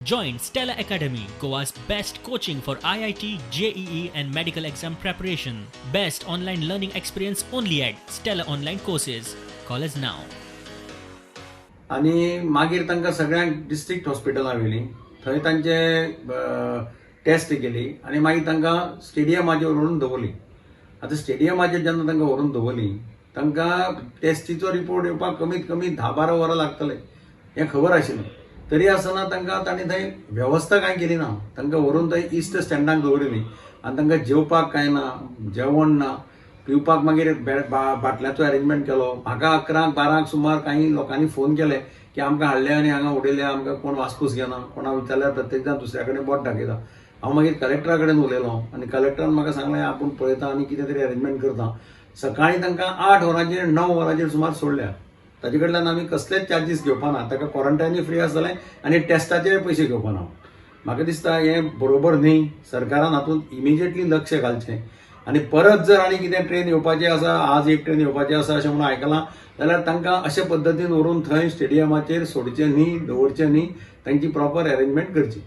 Join Stella Academy, Goa's best coaching for IIT, JEE, and medical exam preparation. Best online learning experience only at Stella Online Courses. Call us now. आनी मागीर तांकां सगळ्यांक district हॉस्पिटलां व्हेलीं. थंय तांचे taste केली आनी मागीर तांकां स्टेडियमाचेर व्हरून दवरली. आतां स्टेडियमाचेर जेन्ना तांकां व्हरून दवरली, तांकां टेस्टीचो रिपोर्ट येवपाक कमीत कमी 10-12 वरां लागतले हें खबर आशिल्लें. तरी आसतना तांकां तांणी थंय वेवस्था कांय केली ना. तांकां व्हरून थंय इस्ट स्टँडाक दवरिल्ली आनी तांकां जेवपाक कांय ना, जेवण ना, पिवपाक. मागीर बाटल्यांचो अरेंजमेंट केलो. म्हाका 11क 12क सुमार काही लोकांनी फोन केले की आमकां हाडले आनी हांगा उडयले, आमकां कोण वासपूस घेना, कोणा विचारल्यार प्रत्येक जाण दुसऱ्या कडेन बोट दाखयता. हांव मागीर कलेक्टरा कडेन उलयलो आनी कलेक्टरान म्हाका सांगलें, आपूण पळयता आनी कितें तरी अरेंजमेंट करता. सकाळीं तांकां 8 वरांचेर, 9 वरांचेर सुमार सोडल्या. ताजे कडल्यान आमी कसलेच चार्जीस घेवपा ना. ताका क्वॉरंटायनूय फ्री आसतलें आनी टेस्टाचेय पयशे घेवपा ना. म्हाका दिसता हें बरोबर न्ही. सरकारान हातूंत इमिजिएटली लक्ष घालचें आनी परत जर आनी कितें ट्रेन येवपाची आसा, आज एक ट्रेन येवपाची आसा अशें म्हणून आयकलां जाल्यार, तांकां अशे पद्दतीन व्हरून थंय स्टेडियमाचेर सोडचें न्ही, दवरचें न्ही. तांची प्रॉपर अरेंजमेंट करची.